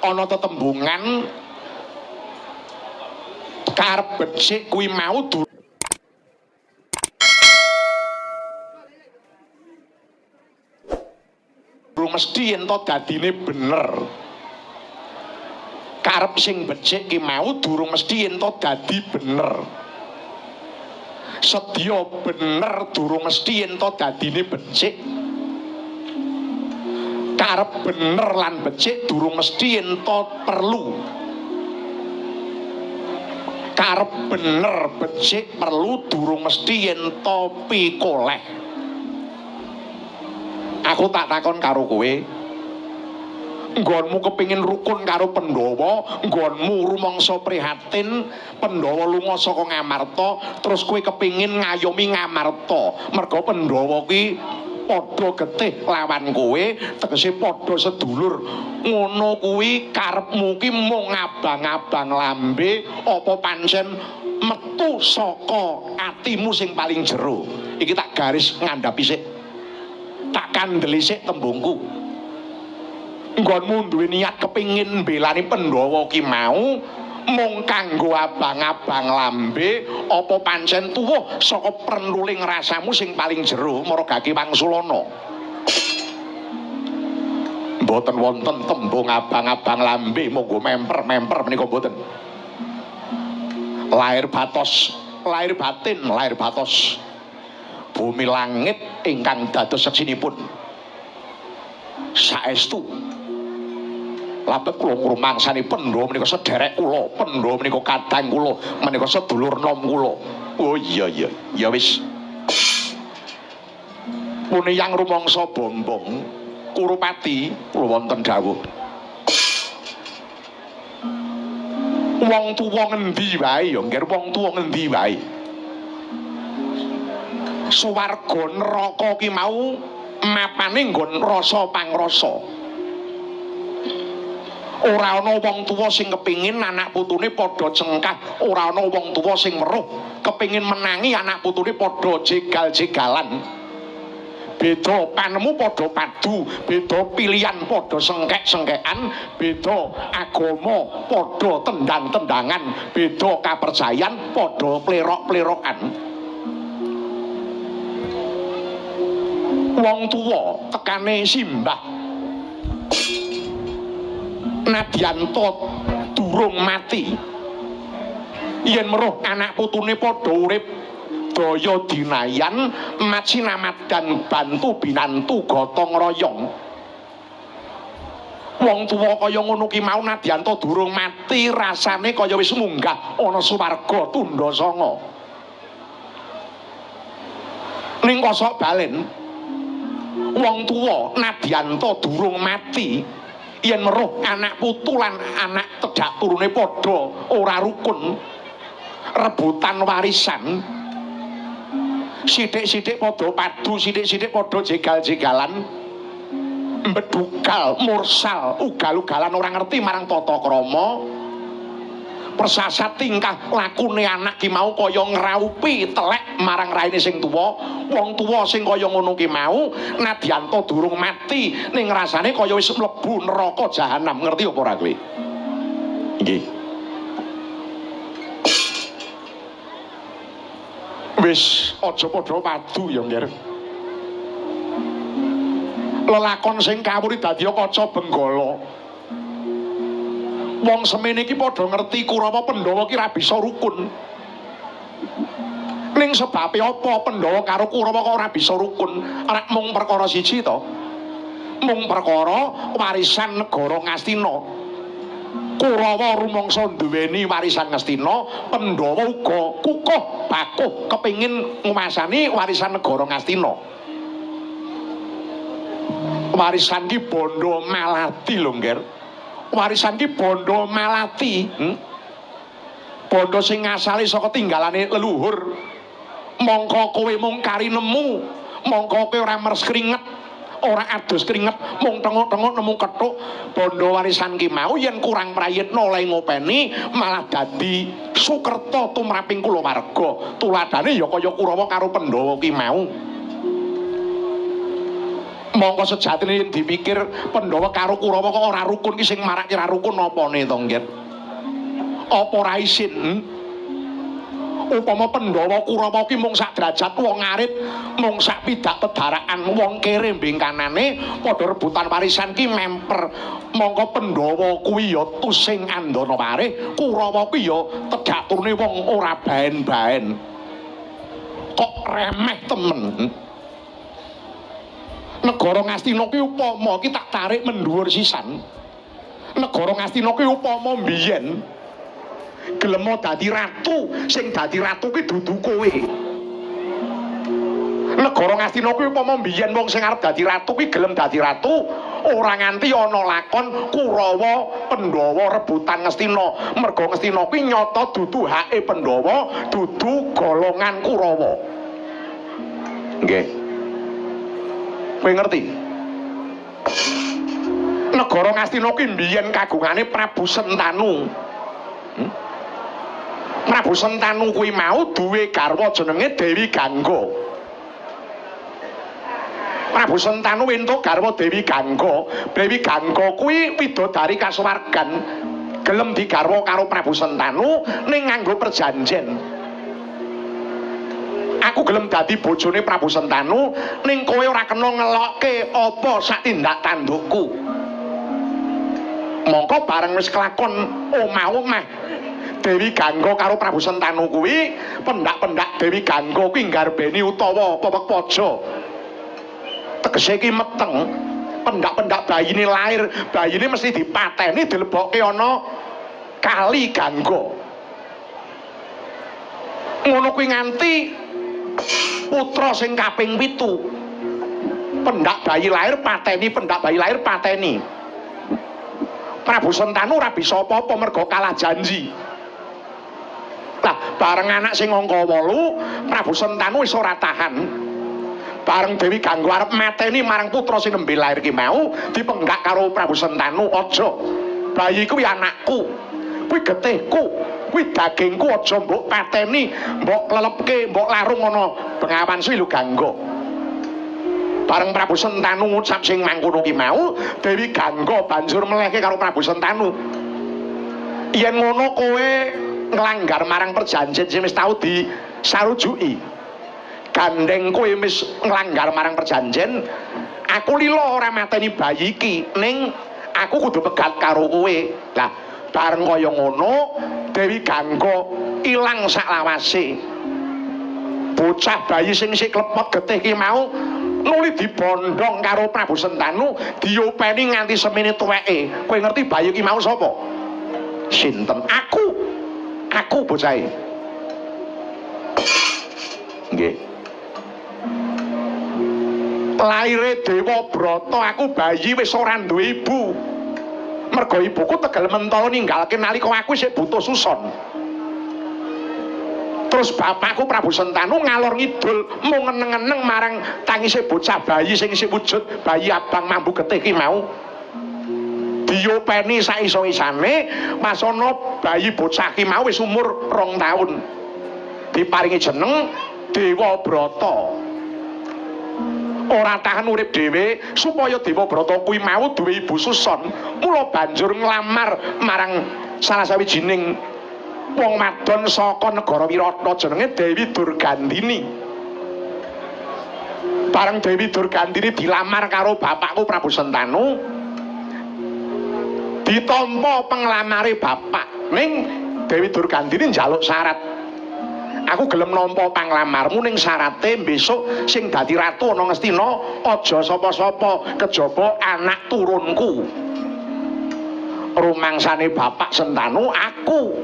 Ana tetembungan karep becik kuwi mau durung mesti yen to dadine bener. Karep sing becik ki mau durung mesti yen to dadi bener. Sedya bener durung mesti yen to dadine becik. Karep bener lan becik durung mesti yen to perlu. Karep bener becik perlu durung mesti yen to pikoleh. Aku tak takon karo kowe. Nggonmu kepingin rukun karo Pandhawa, nggonmu rumangsa prihatin Pandhawa lunga saka Ngamarta, terus kowe kepingin ngayomi Ngamarta. Merga Pandhawa kuwi padha getih lawan kowe, tegese padha sedulur. Ngono kuwi karepmu ki mung abang-abang lambe apa pancen metu saka atimu sing paling jero. Iki tak garis ngandhapi sik. Tak kandheli sik tembungku. Nggonmu duwe niat kepingin mbelani Pandhawa ki mau mung kanggo abang-abang lambe apa pancen tuwuh saka prentuling rasamu sing paling jero margake wangsulana. Mboten wonten tembung abang-abang lambe monggo memper-memper menika mboten. Lahir batos, lahir batin, lahir batos. Bumi langit ingkang dados seksinipun. Saestu labet kula ngrumangsani Pandhawa menika sederek kula, Pandhawa menika kadang kula, menika sedulur nom kula. Oh iya iya, ya wis. Pune yang rumangsa bombong Kurupati kula wonten dawuh. Wong tuwa ngendi wae ya, nggih wong tuwa ngendi wae. Swarga neraka ki mau mapane nggon rasa pangrasa. Ora ana wong tuwa sing kepingin anak putune padha cengkah, ora ana wong tuwa sing weruh kepingin menangi anak putune padha jegal-jegalan. Beda panemu padha padu, beda pilihan padha sengkek-sengkekan, beda agama padha tendang-tendangan, beda kapercayan padha plerok-plerokan. Wong tuwa tekane simbah nadyanto durung mati, yen meruh anak putune padha urip daya dinayan macinamadan bantu binantu gotong royong. Wong tuwa kaya ngono ki mau nadyanto durung mati rasane kaya wis munggah ana swarga tundha sanga. Ning kosok balen wong tuwa nadyanto durung mati yen meruh anak putu lan anak tedak turune padha ora rukun, rebutan warisan, sithik-sithik padha padu, sithik-sithik padha jegal-jegalan, mbedugal, mursal, ugal-ugalan ora ngerti marang tata krama. Persasat tingkah lakune anak ki mau kaya ngraupi telek marang raine sing tuwa. Wong tuwa sing kaya ngono ki mau nadyanto durung mati ning rasane kaya wis mlebu neraka jahanam. Ngerti apa ora kowe? Nggih. Wis aja padha padu ya, Nggih. Lelakon sing kawuri dadi kaca Benggala. Wong semene iki padha ngerti Kurawa Pandhawa ki ra bisa rukun. Ning sebabe apa Pandhawa karo Kurawa kok ora bisa rukun? Ora mung perkara siji to. Mung perkara warisan negara Ngastina. Kurawa rumangsa duweni warisan Ngastina, Pandhawa uga kukuh bakuh kepingin nguasani warisan negara Ngastina. Warisan ki bondo malati lho, Ngger. Warisan ki bondo malati, Bondo sing ngasale saka tinggalane leluhur. Mongko kowe mung kari nemu, mongko kowe ora meres kringet, ora adus kringet, mung tengok-tengok nemu kethuk. Bondo warisan ki mau yen kurang prayitna oleh ngopeni malah dadi sukerta tumraping kulawarga. Tuladane ya kaya Kurawa karo Pandhawa ki mau. Mongko sejatine yen dipikir Pandhawa karo Kurawa kok ora rukun ki sing marake ra rukun apane to, Ngger? Apa ora isin? Upama Pandhawa Kurawa ki mung sak derajat wong arit, mung sak pidak pedarakan wong kere mbingkanane padha rebutan warisan ki memper. Mongko Pandhawa kuwi ya tusing andana warih, Kurawa kuwi ya tegak turune wong ora baen-baen. Kok remeh temen. Negara Ngastina ki upama ki tak tarik mendhuwur sisan. Negara Ngastina ki upama mbiyen gelem dadi ratu, sing dadi ratu ki dudu kowe. Negara Ngastina kuwi upama mbiyen wong sing arep dadi ratu kuwi gelem dadi ratu, ora nganti ana lakon Kurawa Pandhawa rebutan Ngastina. Merga Ngastina kuwi nyata dudu hake Pandhawa, dudu golongan Kurawa. Nggih. Kowe ngerti? Negara Ngastina kuwi mbiyen kagungane Prabu Sentanu. Prabu Sentanu kuwi mau duwe garwa jenenge Dewi Gangga. Prabu Sentanu entuk garwa Dewi Gangga. Dewi Gangga kuwi widodari kasuwargan, gelem digarwa karo Prabu Sentanu ning nganggo perjanjen. Aku gelem dadi bojone Prabu Sentanu ning kowe ora kena ngelokke apa sak tindak tandukku. Mongko bareng wis kelakon omah-omah Dewi Gangga karo Prabu Sentanu kuwi, pendak-pendak Dewi Gangga kuwi nggarbeni utawa pewek paja. Tegese iki meteng, pendak-pendak bayine lahir, bayine mesti dipateni dilebokke ana kali Gangga. Ngono kuwi nganti putra sing kaping 7. Pendak bayi lahir pateni, pendak bayi lahir pateni. Prabu Sentanu ora bisa apa-apa mergo kalah janji. Lah bareng anak sing angka 8, Prabu Sentanu wis ora tahan. Bareng Dewi Gangga arep mateni marang putra sing nembe lahir ki mau, dipenggak karo Prabu Sentanu, aja. Bayi kuwi anakku. Kuwi getihku, kuwi dagingku, aja mbok pateni, mbok klelepke, mbok larung ana Bengawan Swi lho Gangga. Bareng Prabu Sentanu ngucap sing mangkono ki mau, Dewi Gangga banjur melehke karo Prabu Sentanu. Yen ngono kowe nglanggar marang perjanjian sing wis tau disarujuki. Gandeng kowe wis nglanggar marang perjanjian, aku lila ora mateni bayi iki, ning aku kudu pegat karo kowe. Lah bareng kaya ngono Dewi Gangga ilang saklawase. Bocah bayi sing isih klepot getih ki mau nuli dibondong karo Prabu Sentanu, diopeni nganti semene tuweke. Kowe ngerti bayi ki mau sapa? Sinten? Aku. Aku bocahe. Nggih. Laire Dewa Brata aku bayi wis ora duwe ibu. Mergo ibuku tegel mentala ninggalke nalika aku isih butuh suson. Terus bapakku Prabu Sentanu ngalor ngidul mung ngeneng-ngeneng marang tangise bocah bayi sing isih wujud bayi abang mambu getih ki mau. Diopeni saiso-isane masana bayi bocah ki mau wis umur 2 taun. Diparingi jeneng Dewa Brata. Ora tahan urip dhewe supaya Dewa Brata kuwi mau duwe ibu suson, mula banjur nglamar marang salah sawijining wong wadon saka negara Wirata jenenge Dewi Durgandini. Bareng Dewi Durgandini dilamar karo bapakku Prabu Sentanu, ditampa penglamare bapak. Ning Dewi Durgandini njaluk syarat. Aku gelem nampa panglamarmu ning syarate besok sing dadi ratu ana Ngastina aja sapa-sapa kejaba anak turunku. Rumangsane bapak Sentanu aku.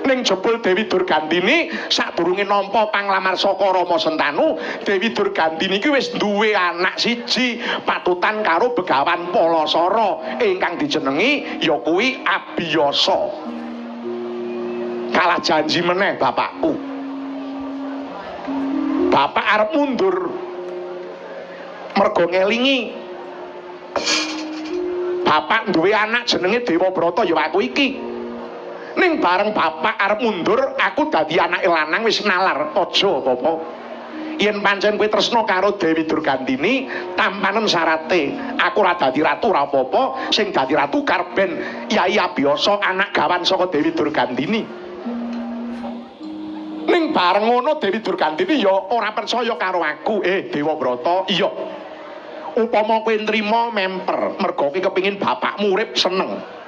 Ning jebul Dewi Durgandini sadurunge nampa panglamar saka Rama Sentanu, Dewi Durgandini iki wis duwe anak siji patutan karo Begawan Palasara ingkang dijenengi ya kuwi Abiyasa. Kalah janji meneh bapakku. Bapak arep mundur mergo ngelingi bapak duwe anak jenenge Dewa Brata ya aku iki. Ning bareng bapak arep mundur aku dadi anake lanang wis nalar aja apa-apa. Yen pancen kowe tresna karo Dewi Durgandini, tampanen syarate. Aku ora dadi ratu ora apa-apa, sing dadi ratu karben Yai Abiyasa anak gawan saka Dewi Durgandini. Ning bareng ngono Dewi Durgandini ya ora percaya karo aku. Dewabrata, iya. Upama kowe nrima memper, mergo kowe kepengin bapakmu urip seneng.